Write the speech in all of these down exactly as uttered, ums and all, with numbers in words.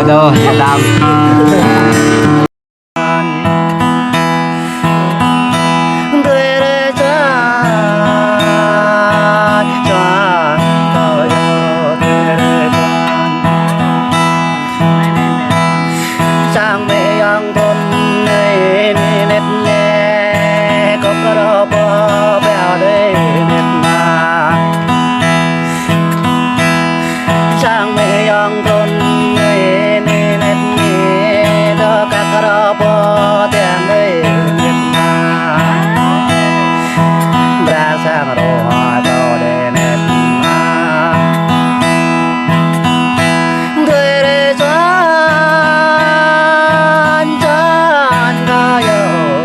Tuh, sedap. Sang mê yong thôn nê nê nê nê, dô kak rô pô tiang nê nê na. Bra sang rô tô đê nê na. Đê rê san, san kơ yô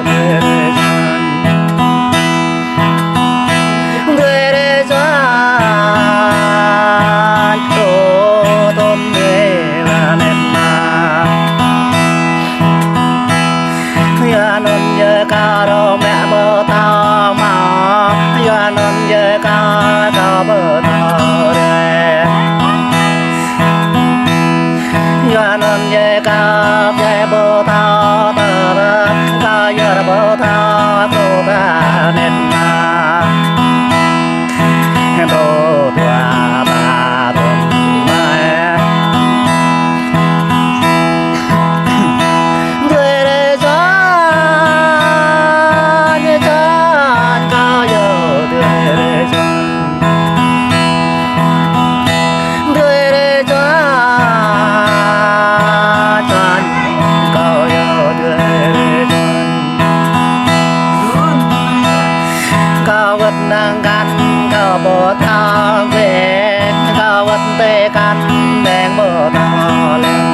đê rê san. Đuaĭ rơsuan, tô tôm đê la nĕt ma. Yua anŭn yơh kâo rơmĕ pơthâo mă, yua anŭn yơh kâo, kâo pơthâo rai. Yua anŭn yơh kâo pơthâo tơlơi, kâo yua pơthâo kơ ta nĕt na. Tô tua ta tôm mai. Đuaĭ rơsuan, rơsuan kâo yơh đuaĭ rơsuan. Đuaĭ rơsuan, suan kâo yơh đuaĭ rơsuan. Kâo wơ̆t năng kăn kâo pơthâo kĕ, kâo wơ̆t tê kăn đang pơthâo lăng.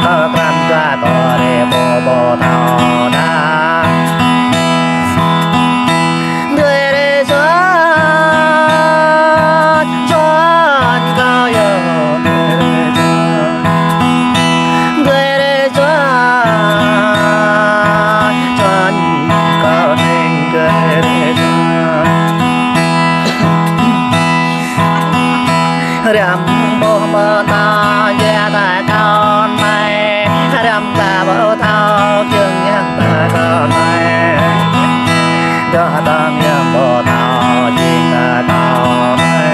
Kâo krăn jua kâo rê pô pơthâo đa. Đuaĭ rơsuan, suan kâo yơh đuaĭ rơsuan. Đuaĭ rơsuan, suan kâo ning đuaĭ rơsuan. Răm ƀôh mơta jia ta kâo anai, răm ta pơthâo kiăng yang ta kâo anai. Dŏ tơm yang pơthâo jing ta kâo anai.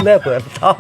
Lĕ pơthâo.